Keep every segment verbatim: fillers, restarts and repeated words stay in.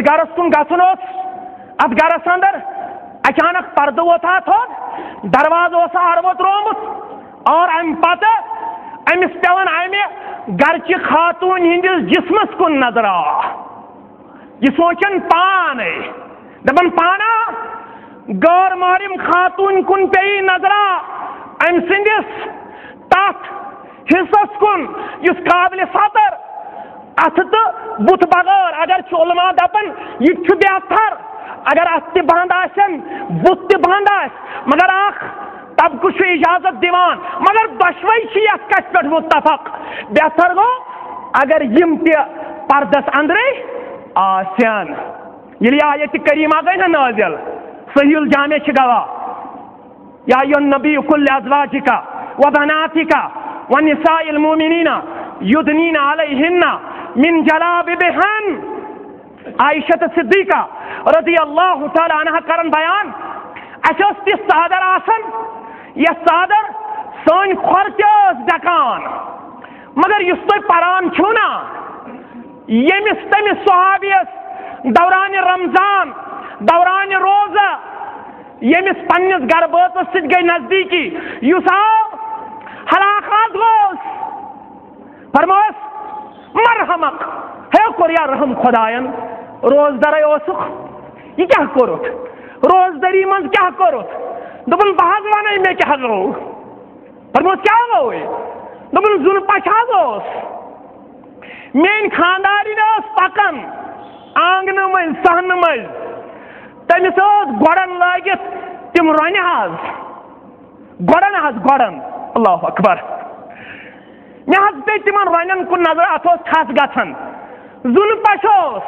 گرس کُن گژھُن اوس۔ اتھ گرس اندر اچانک پردٕ ووٚتھ اتھ تھوٚد، دروازٕ اوس آروٕ تروومُت، اور امہِ پتہٕ أمِس پٮ۪وان امہِ گرچہِ خاتوٗنۍ ہٕنٛدِس جسمس کُن نظرا۔ یہِ سونٛچان پانے، دپان پانا، غٲر محرم خاتوٗنۍ کُن پیٚیہِ نظرا أمۍ سٕنٛدِس تتھ حصس کُن یُس قابل ستر اتھٕ تہٕ بُتھ بغٲر، اگر چھُ علماء دپان یہِ تہِ چھُ بہتر، اگر اتھٕ تہِ بنٛد آسن، بُتھ تہِ بنٛد آسہِ، مگر اکھ طبقہٕ چھُ اجازت دِوان، مگر دۄشوے چھِ یتھ کتھِ پٮ۪ٹھ متفق، بہتر گوٚو اگر یِم تہِ پردس اندرے آسن۔ ییٚلہِ یہِ آیت کریمہ گٔے نہ نازل، صحیح الجامع چھِ گواہ، یا ایھا النبی قل لازواجک و بناتک و نساء المؤمنین یدنین علیہن من جلابیبہن۔ عائشہ صدیقہ رضی اللہ تعالی عنہا کرن بیان، اسہِ ٲس تِژھ ژادر آسان، یۄس ژادر سٲنۍ کھۄر تہِ ٲس ڈھکان، مگر یُس تُہۍ پران چھِو نا، ییٚمِس تٔمِس صحابیَس دوران رمضان، دوران روزہ، ییٚمِس پننِس گرٕ بٲژَس سۭتۍ گٔے نزدیٖکی، یُس آو ہلاک حظ گوس، فرموس، مرحمک، ہے کوٚر یا رحم خۄدایَن، روزدَرَے اوسُکھ، یہِ کیٛاہ کوٚرُتھ؟ روزدٔری منٛز کیٛاہ کوٚرُتھ؟ دوٚپُن، بہٕ حظ وَنَے مےٚ کیٛاہ گوٚو۔ فرموس، کیٛاہ گوٚوُے؟ دوٚپُن، زُنہٕ پَش حظ اوس۔ میٛٲنۍ خانٛدارِنۍ ٲس پَکان آنٛگنہٕ مٔنٛزۍ، صحنہٕ مٔنٛزۍ۔ تٔمِس ٲس گۄڈَن لٲگِتھ تِم رۄنہِ حظ۔ گۄڈَن حظ، گۄڈَن۔ اللہ اکبر۔ مےٚ حظ پیٚیہِ تِمَن رۄنٮ۪ن کُن نظر، اَتھ اوس کھَس گژھان۔ زُنہٕ پَش اوس۔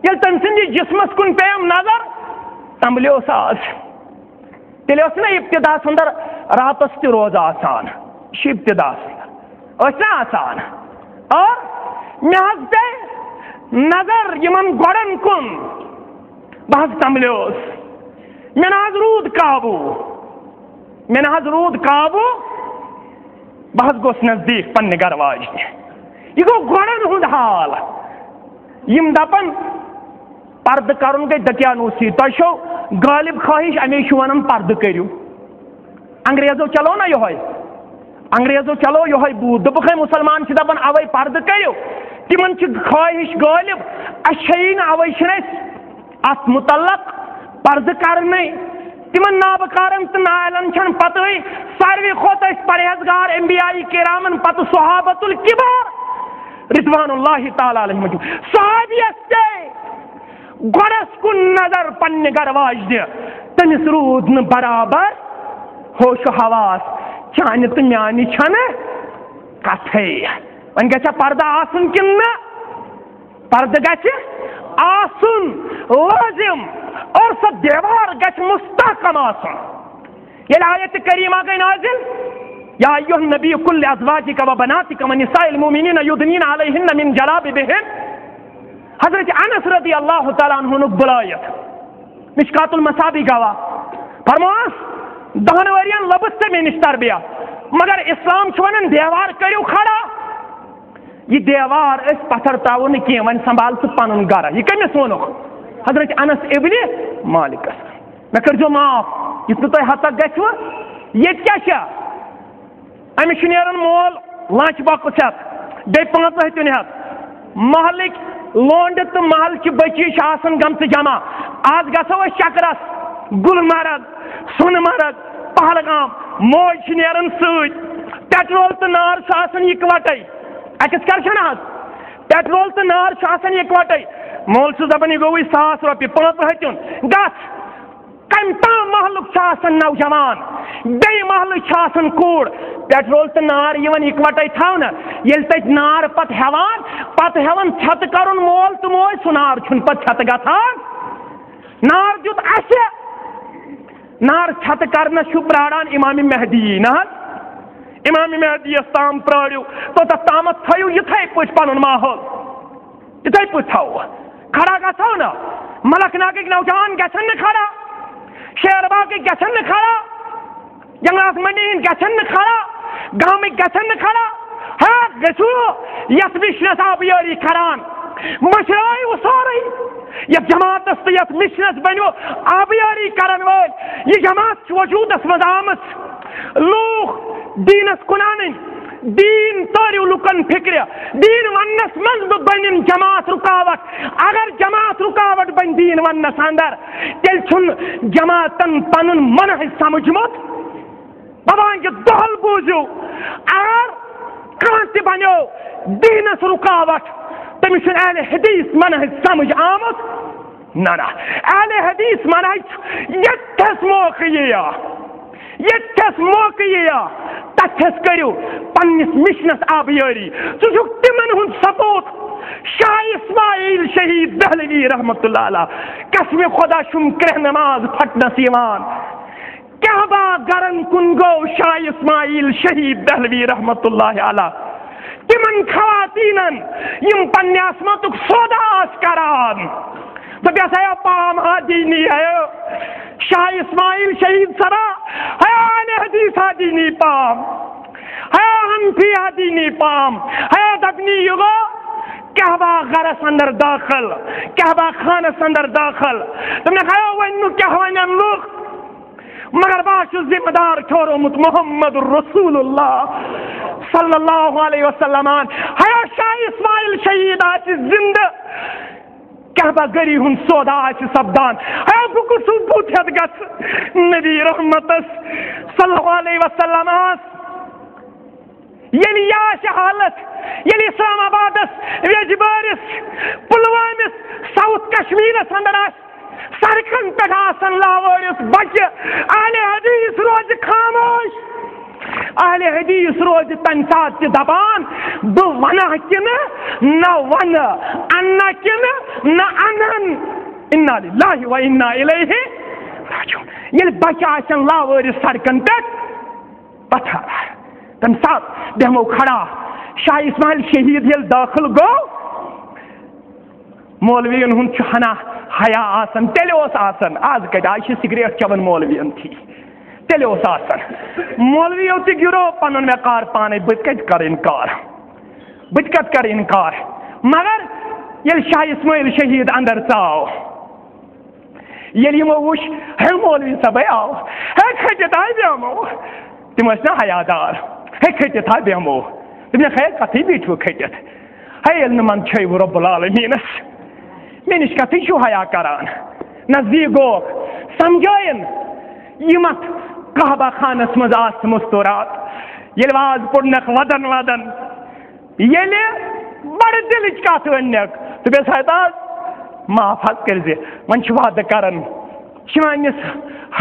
ییٚلہِ تٔمۍ سٕنٛدِس جسمَس کُن پیٚیَم نظر، تَمبلیو سُہ آز۔ تیٚلہِ ٲس نہ ابتداہَس اندر راتَس تہِ روزٕ آسان۔ یہِ چھِ ابتداہَس اندر۔ ٲسۍ نہ آسان۔ اور مےٚ حظ پیٚیہِ نظر یِمَن گۄڈَن کُن۔ بہٕ حظ تَمبلیوس۔ مےٚ نہ حظ روٗد قابوٗ۔ مےٚ نہ حظ روٗد قابوٗ۔ بہٕ حظ گوٚوس نزدیٖک پننہِ گرٕ واجنہِ۔ یہِ گوٚو گۄڈَن ہُنٛد حال۔ یِم دَپَن، پردٕ کرُن گٔے دقیانوسی۔ تۄہہِ چھو غٲلب خٲہِش، اَمے چھُ وَنان پردٕ کٔرِو۔ انگریزو چلو نا یِہوٚے، انگریزو چلو یِہوٚے بوٗتھ۔ دوٚپُکھ، ہے، مُسلمان چھِ دَپان اَوَے پردٕ کٔرِو، تِمن چھِ خٲہِش غٲلب، اَسہِ چھَیی نہٕ، اَوَے چھِنہٕ اَسہِ اَتھ مُتعلق پردٕ کرنٕے۔ تِمن نابکارن تہٕ نااہلن چھَنہٕ پتہٕے۔ ساروی کھۄتہٕ ٲسۍ پرہیزگار انبیاء کرامن پتہٕ صحابۃ الکبار رضوان اللہ تعالیٰ علیہم اجمعین۔ صحابیس تہِ گۄڈس کُن نظر پننہِ گرٕ واجنہِ، تٔمِس روٗد نہٕ برابر ہوش و حواس، چانہِ تہٕ میانہِ چھنہٕ کتھے۔ وۄنۍ گژھِ پردٕ آسُن کِنہٕ نہ؟ پردٕ گژھِ آسُن لٲزم، اور سۄ دیوار گژھِ مستحکم آسُن۔ ییٚلہِ آیت کریمہ گٔے نازل، یا ایھا النبی قل لازواجک و بناتک و نساء المؤمنین یدنین علیہن من جلابیبہن، حضرت انس رضی اللہ تعالیٰ عنہُنُک بُلٲیِتھ، مشکات المصابیح گواہ، فرموس، دہن ؤرین لٔبٕس ژےٚ مےٚ نِش تربیت، مگر اسلام چھُ ونان دیوار کٔرِو کھڑا۔ یہِ دیوار أسۍ پتھر تراوو نہٕ کینٛہہ، وۄنۍ سنبھال ژٕ پنُن گرٕ۔ یہِ کٔمِس ووٚنُکھ؟ حضرت انس ابن مالکس۔ مےٚ کٔرۍزیو معاف، یُتھ نہٕ تۄہہِ ہتک گژھِوٕ۔ ییٚتہِ کیٛاہ چھےٚ؟ أمِس چھُ نیران مول لنچ باکس ہٮ۪تھ، بیٚیہِ پانٛژن ہتٮ۪ن ہٮ۪تھ۔ محلٕکۍ لونڈٕ تہٕ محلہٕ چہِ بچی چھِ آسان گٔمژٕ جمع۔ آز گژھو أسۍ چکرس، گلمرگ، سۄنہٕ مرگ، پہلگام۔ موج چھِ نیران سۭتۍ۔ پیٹرول تہٕ نار چھُ آسان یکوٹے۔ اَتٮ۪س کر چھَنہٕ آز؟ پیٹرول تہٕ نار چھُ آسان یکوٹے۔ مول چھُ دَپان، یہِ گوٚوُے ساس رۄپیہِ، پانٛژھ ہَتہِ ہیوٚن۔ گژھ۔ کَمہِ تام محلُک چھُ آسان نوجوان، بیٚیہِ محلٕچ چھِ آسان کوٗر۔ پیٹرول تہٕ نار یِوان یکوٹے تھاونہٕ۔ ییٚلہِ تَتہِ نار پَتہٕ ہٮ۪وان، پَتہٕ ہٮ۪وان ژھٮ۪تہٕ کَرُن مول تہٕ موج، سُہ نار چھُنہٕ پَتہٕ ژھٮ۪تہٕ گژھان۔ نار دیُت اَسہِ۔ نار ژھٮ۪تہٕ کرنس چھُو پراران امام مہدی، نہ حظ؟ امام مہدیس تام پرٲرِو، توٚتتھ تامتھ تھٲیِو یِتھے پٲٹھۍ پنُن ماحول، یِتھے پٲٹھۍ تھاوو۔ کھڑا گژھو نہ، ملک ناگٕکۍ نوجوان گژھن نہٕ کھڑا، شیر باغٕکۍ گژھن نہٕ کھڑا، جنگلات منڈی ہٕنٛدۍ گژھن نہٕ کھڑا، گامٕکۍ گژھن نہٕ کھڑا۔ ہا، گژھِو یتھ وشنس آبیٲری کران، مٔشرٲیِو سورُے۔ یَتھ جماعتس تہٕ یَتھ مِشنس بٔنِو آبیٲری کرن وٲلۍ۔ یہِ جماعت چھِ وجوٗدس منٛز آمٕژ۔ لوٗکھ دیٖنس کُن اَنٕنۍ۔ دیٖن تٲرِو لُکن فِکرِ۔ دیٖن وننس منٛز مہٕ بٔنِن جماعت رُکاوٹ۔ اگر جماعت رُکاوٹ بنہِ دیٖن وننس اندر، تیٚلہِ چھُنہٕ جماعتن پنُن منہج سمجھمُت۔ بابا، یہِ دۄہل بوٗزِو، اگر کانٛہہ تہِ بنیو دیٖنس رُکاوٹ، تٔمِس چھُنہٕ اہل حدیث منہج سمجھ آمُت۔ نہ، نہ، اہل حدیث منہج چھُ ییٚتھس موقعہٕ یِیا، ییٚتھس موقعہٕ یِیا، تتھس کٔرِو پننِس مِشنس آبیٲری۔ ژٕ چھُکھ تِمن ہُنٛد سپوت۔ شاہ اسماعیل شہید دہلوی رحمتہ اللہ علیہ، قسمِ خدا چھُم کرٛہنہٕ ماز پھٹنس یِوان۔ کعبہ گرن کن گو شاہ اسماعیل شہید دہلوی رحمت اللہ علیہ۔ تمن خواتینن یم پننہِ عصمتک سودا آس کران، دپیس، ہیا پام ہا دینی ہے، شاہ اسماعیل شہید سرا، ہیا اہل حدیث ہا دینی پام، ہیا حنفی ہا دینی پام، ہیا دپنی یہِ گو کعبہ گرس اندر داخل، کعبہ خانس اندر داخل۔ تم نے کہا، ون نو کیا ونن لوگ؟ مگر بہٕ چھُس ذمہ دار کھیورومُت محمد رسول اللہ صلی اللہ علیہ وسلم۔ ہیا شاہ اسماعیل شہید آسہِ زندٕ، کعبہ گری ہُنٛد سودا آسہِ سپدان۔ ہیا بہٕ کُس چھُس بُتھ ہٮ۪تھ گژھٕ نبی رحمتس صلی اللہ علیہ وسلمس؟ ییٚلہِ یہِ آسہِ حالت، ییٚلہِ اسلام آبادس، ویجبٲرِس، پلوٲمِس، ساؤتھ کشمیرس اندر آسہِ سڑکن پٮ۪ٹھ آسن لاوٲرِس بچہِ، اہل حدیث روزِ خاموش۔ اہل حدیث روزِ تمہِ ساتہٕ تہِ دپان، بہٕ ونہٕ کِنہٕ نہ ونہٕ، انہٕ کِنہٕ نہ انہٕ۔ انا للہ و انا الیہ راجعون۔ ییٚلہِ بچہِ آسن لاوٲرِس سڑکن پٮ۪ٹھ، پتھر۔ تمہِ ساتہٕ بیہمو کھڑا۔ شاہ اسماعیل شہید ییٚلہِ دٲخل گوٚو، مولوین ہُنٛد چھُ ہنا حیا آسان، تیٚلہِ اوس آسان۔ آز کتہِ، آز چھِ سگریٹ چٮ۪وان مولوین تھی۔ تیٚلہِ اوس آسان۔ مولویو تہِ گِرو پنُن وقار پانے، بہٕ تہِ کتہِ کرٕ انکار، بہٕ تہِ کتہِ کرٕ انکار۔ مگر ییٚلہِ شاہ اسماعیل شہید اندر ژاو، ییٚلہِ یِمو وُچھ، ہے مولوی صٲبے آو، ہے کھٔٹِتھ آے بیٚہمو۔ تِم ٲسۍ نا حیا دار، ہے کھٔٹِتھ آے بیٚہمو۔ دوٚپنَکھ، ہے کتھٕے بیٖٹھِو کھٔٹِتھ؟ ہے ییٚلہِ نہٕ منٛدچھٲیِو رب العالمیٖنس، مےٚ نِش کتھٕے چھِو حیا کران؟ نزدیٖک گوٚو، سمجھٲیِن۔ یِم اتھ کعبہ خانس منٛز آسہٕ مستورات، ییٚلہِ واز پوٚرنکھ ودن ودن، ییٚلہِ بڑٕ دِلٕچ کتھ ؤنِکھ، دوٚپُس، ہے تاز، معاف حظ کٔرۍزِ، وۄنۍ چھِ وعدٕ کران، چٲنِس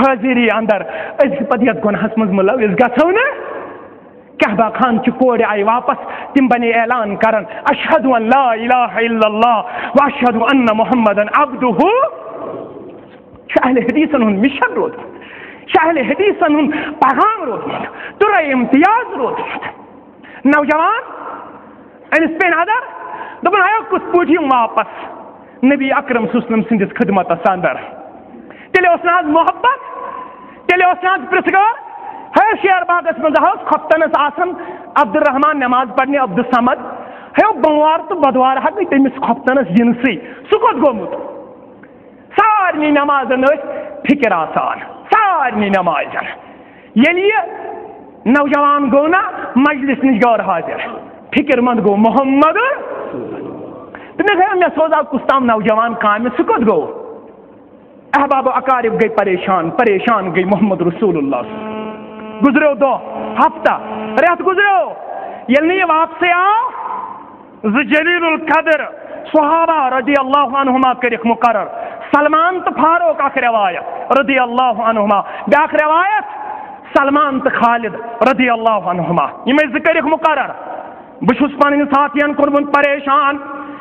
حٲضری اندر أسۍ پتہٕ یتھ گۄناہس منٛز مُلوث گژھو نہٕ۔ کعبہ خان چہِ کورِ آیہِ واپس، تِم بنے اعلان کران، اشہد ان لا الہ الا اللہ و اشہد ان محمدن عبدہ۔ چھُ اہل حدیثن ہُنٛد مِشن روٗدمُت، چھُ اہل حدیثن ہُنٛد پیغام روٗدمُت، تُرے امتیاز روٗدمُت۔ نوجوان، أمِس پیٚیہِ نظر، دوٚپُن، ہیا، کِتھ پٲٹھۍ یِم واپس نبی اکرم صلی اللہ علیہ وسلم سٕنٛدِس خدمتس اندر؟ تیٚلہِ اوس نہٕ از محبت، تیٚلہِ اوس نہٕ از پرٛژھ گٲر۔ ہے، شیر باغس منٛز اوس خۄفتنس آسان عبدالرحمان نماز پرنہِ عبدالصمد۔ ہے، بۄموار تہٕ بۄدوار ہا گٔے تٔمِس خۄفتنس یِنسٕے۔ سُہ کوٚت گوٚمُت؟ سارنٕے نمازن ٲسۍ فکر آسان، سارنٕے نمازن۔ ییٚلہِ یہِ نوجوان گوٚو نا مجلس نِش غٲر حٲضِر، فکر مند گوٚو محمد۔ تہٕ مےٚ گٔیو، مےٚ سوزا کُس تام نوجوان کامہِ، سُہ کوٚت گوٚو؟ احباب و اقارب گٔے پریشان، پریشان گٔے محمد رسول اللہ۔ گُزریو دۄہ، ہفتہ، رٮ۪تھ گُزریو، ییٚلہِ نہٕ یہِ واپسٕے آو، زٕ جلیل القدر صحابہ رضی اللہ عنہما کٔرِکھ مقرر، سلمان تہٕ فاروق، اکھ روایت رضی اللہ عنہما، بیٛاکھ روایت سلمان تہٕ خالد رضی اللہ عنہما، یِمے زٕ کٔرِکھ مقرر۔ بہٕ چھُس پنٕنۍ ساتھین کوٚرمُت پریشان،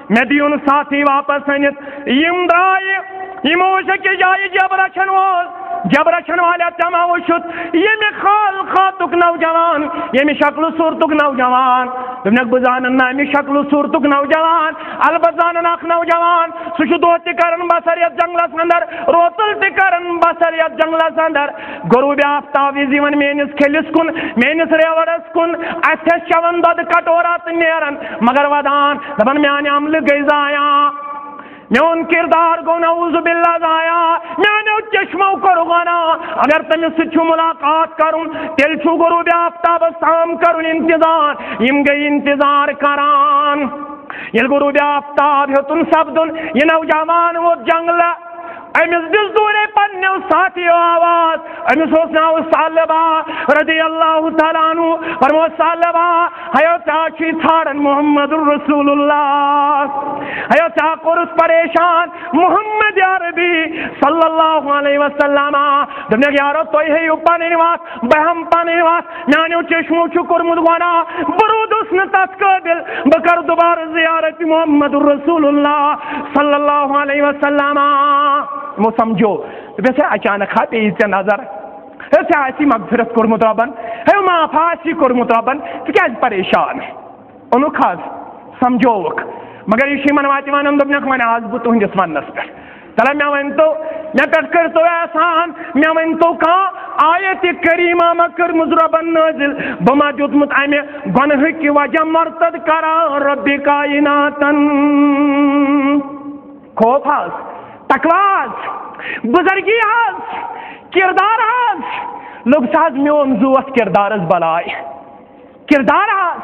مےٚ دِیِو نہٕ ساتھی واپس أنِتھ۔ یِم درٛایہِ، یِمو وٕچھ أکِس جایہِ جبرا چھَنہٕ وول، جبرا چھن والیا ژےٚ ما وُچھُتھ ییٚمہِ خالقاتُک نوجوان، ییٚمہِ شکلہٕ صوٗرتُک نوجوان؟ دوٚپنکھ، بہٕ زانن نہٕ امہِ شکلہٕ صوٗرتُک نوجوان، البتہ زانن اکھ نوجوان، سُہ چھُ دۄہ تہِ کران بسر یتھ جنگلس اندر، روتل تہِ کران بسر یتھ جنگلس اندر۔ غروب آفتاب وِزِ یِوان میٲنِس کھیلِس کُن، میٲنِس ریوڑس کُن، اتھس چٮ۪وان دۄدٕ کٹورا تہٕ نیران، مگر ودان دپان، میانہِ عملہٕ گٔے ضایع۔ میون کردار گوٚو نعوذ باللہ ضایع، میانیو چشمو کوٚر گۄناہ۔ اگر تٔمِس سۭتۍ چھُ ملاقات کرُن، تیٚلہِ چھُ غروب آفتابس تام کرُن انتظار۔ یِم گٔے انتظار کران۔ ییٚلہِ غروب آفتاب ہیوٚتُن سپدُن، یہِ نوجوان ووت جنگلہٕ۔ أمِس دِژ دوٗرے پننیو ساتھیو آواز۔ أمِس اوس ناو ثعلبہ رضی اللہ تعالیٰ عنہ۔ فرموو، ثعلبہ، ہیو ژےٚ چھُے ژھانڈان محمد رسول اللہ، ہیو ژےٚ کوٚرُس پریشان محمد عربی صلی اللہ علیہ وسلم۔ دوٚپنکھ، یارو، تُہۍ ہیٚیِو پنٕنۍ وتھ، بہٕ ہٮ۪مہٕ پنٕنۍ وتھ، میانیو چشمو چھُ کوٚرمُت گۄناہ، بہٕ روٗدُس نہٕ تتھ قٲبل، بہٕ کرٕ دُبارٕ زیارت محمد رسول اللہ صلی اللہ علیہ وسلم۔ یِمو سمجھو، دوٚپُس، ہے، اچانک ہا پیٚیہِ ژےٚ نظر، ہے، ژےٚ آسی مغفرت کوٚرمُت رۄبن، ہے، معاف آسی کوٚرمُت رۄبن، ژٕ کیازِ پریشان؟ اوٚنُکھ حظ، سمجھووُکھ۔ مگر یہِ چھُ یِمن واتہِ ونان، دوٚپنکھ، وۄنۍ آس بہٕ تُہنٛدِس وننس پٮ۪ٹھ۔ تلہ مےٚ ؤنۍ تو، مےٚ پٮ۪ٹھ کٔرۍ تو احسان، مےٚ ؤنۍ تو کانٛہہ آیت کریمہ ما کٔرمٕژ رۄبن نٲزِل، بہٕ ما دیُتمُت امہِ گۄنہٕکہِ وجہ مرتد قرار رۄبِ کائناتن؟ خوف حظ، تقویٰ حظ، بزرگی حظ، کردار حظ۔ لوٚگ سا حظ میون زُو اتھ کردارس بلاے؟ کردار حظ۔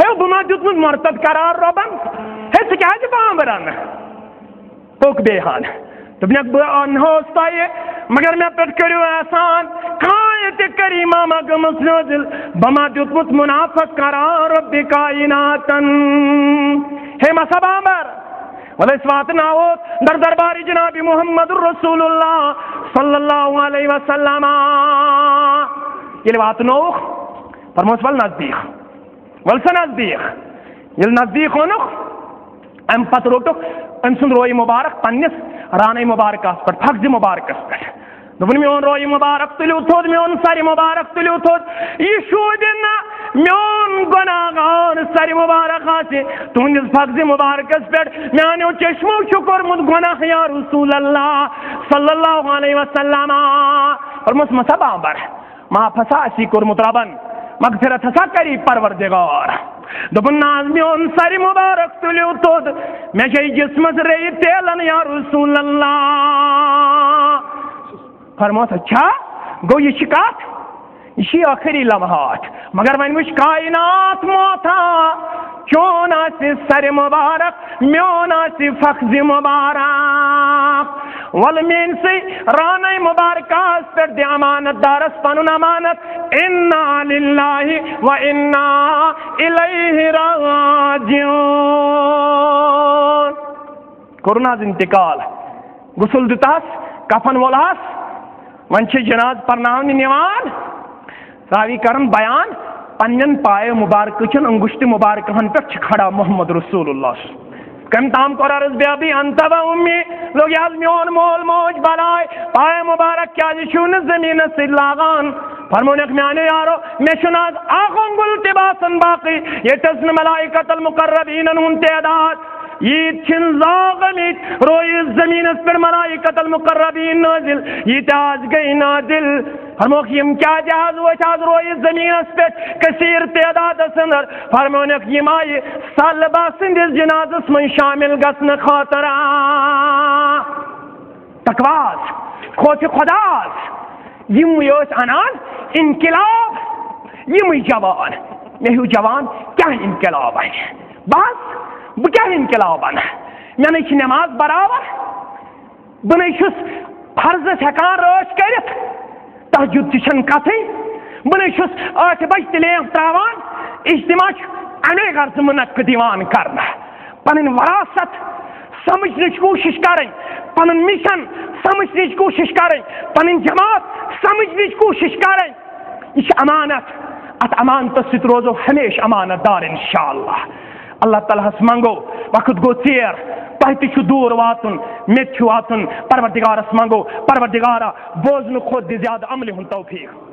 ہے، بہٕ ما دیُتمُت مرتد قرار رۄبن؟ ہے، ژٕ کیازِ بامبران؟ پوٚک بیٚیہِ ہن۔ دوٚپنکھ، بہٕ انہوس تۄہہِ، مگر مےٚ پٮ۪ٹھ کٔرِو احسان، کانٛہہ آیت کریمہ ما گٔمٕژ نٲزِل، بہٕ ما دیُتمُت منافق قرار رۄبِ کائناتن؟ ہے مسا بامبر، وَلہٕ أسۍ واتناوو در دربارِ جناب محمد رسول اللہ صلی اللہ علیہ وسلم۔ ییٚلہِ واتنووُکھ، فرموس، وَل نزدیٖک، وَل سا نزدیٖک۔ ییٚلہِ نزدیٖک اوٚنُکھ، اَمہِ پتہٕ روٚٹُکھ أمۍ سُنٛد رویہِ مُبارک پننِس رانَے مُبارکَس پٮ۪ٹھ، فخذِ مُبارکَس پٮ۪ٹھ۔ دوٚپُن، میون رویہِ مُبارک تُلِو تھوٚد، میون سَرِ مُبارک تُلِو تھوٚد۔ یہِ شوٗبہِ نہٕ میون گۄناہگار سَرِ مُبارک آسہِ تُہنٛدِس فخذِ مُبارکَس پٮ۪ٹھ۔ میانیو چشمو چھُ کوٚرمُت گۄناہ یا رسول اللہ صلی اللہ علیہ وسلم۔ فرموس، مسا بامبر، معاف ہسا آسی کوٚرمُت رۄبن، مغفرت ہسا کری پروردگار۔ دوٚپُن، نہ حظ، میون سَرِ مُبارک تُلِو تھوٚد، مےٚ چھے جسمس ریٚیہِ تیلن یا رسول اللہ۔ فرموس، اچھا، گوٚو یہِ چھِ کتھ، یہِ چھِ ٲخری لمحات، مگر وۄنۍ وٕچھ کائنات موتھا، چون آسہِ سَرِ مُبارک، میون آسہِ فخذِ مُبارک۔ وَلہٕ میٲنۍ سٕے رانَے مُبارکَس پٮ۪ٹھ دِ امانت دارس پنُن امانت۔ انا للہ و انا الیہ راجعون۔ کوٚرُن حظ انتقال، غسل دیُتہس، کفن وولہس، وۄنۍ چھِ جناز پرناونہٕ نِوان۔ راوی کرن بیان، پننٮ۪ن پایو مبارکہٕ چٮ۪ن انگشتِ مبارکہن پٮ۪ٹھ چھِ کھڑا محمد رسول اللہ۔ کٔمۍ تام کوٚر عرض، بے ابی انت و امی، لوٚگ یہِ حظ میون مول موج بلاے، پایو مبارک کیازِ چھِو نہٕ زٔمیٖنس سۭتۍ لاگان؟ فرمونکھ، میانیو یارو، مےٚ چھُنہٕ از اکھ انگُل تہِ باسان باقٕے، ییٚتٮ۪س نہٕ ملائکۃ المقربینن ہُنٛد تعداد۔ ییٖتۍ چھِنہٕ زانٛہہ گٔمٕتۍ رویہِ زٔمیٖنَس پٮ۪ٹھ ملائکۃ المقربین نٲزِل، ییٖتۍ آز گٔے نٲزِل۔ فرموکھ، یِم کیٛازِ آز وٲتۍ آز رویہِ زٔمیٖنَس پٮ۪ٹھ کثیٖر تعدادَس اندر؟ فرمونکھ، یِم آیہِ ثعلبہ سٕنٛدِس جنازَس منٛز شٲمِل گژھنہٕ خٲطرٕ۔ تقویٰ حظ، خوفِ خدا حظ، یِمٕے ٲسۍ اَنان انقلاب، یِمٕے جوان۔ مےٚ ہیوٗ جوان کیٛاہ انقلاب اَنہِ؟ بس، بہٕ کیٛاہ انقلاب اَنہٕ؟ مےٚ نَے چھِ نٮ۪ماز برابر، بہٕ نَے چھُس فرضس ہٮ۪کان رٲچھ کٔرِتھ، تہجد تہِ چھَنہٕ کَتھٕے، بہٕ نَے چھُس ٲٹھِ بجہِ تہِ لیمپ ترٛاوان، اجتماع چھُ اَمے غرضہٕ منعقد یِوان کرنہٕ۔ پنٕنۍ وراثت سمجھنٕچ کوٗشش کرٕنۍ، پنُن مشن سمجھنٕچ کوٗشش کرٕنۍ، پنٕنۍ جماعت سمجھنٕچ کوٗشش کرٕنۍ۔ یہِ چھِ امانت۔ اتھ امانتس سۭتۍ روزو ہمیشہِ امانت دار انشاءاللہ۔ اللہ تعالیٰ ہس منگو، وقت گوٚو ژیر، تۄہہِ تہِ چھُ دوٗر واتُن، مےٚ تہِ چھُ واتُن۔ پروردگارس منٛگو، پروردگارا، بوزنہٕ کھۄتہٕ دِ زیادٕ عملہِ ہُنٛد توفیٖق۔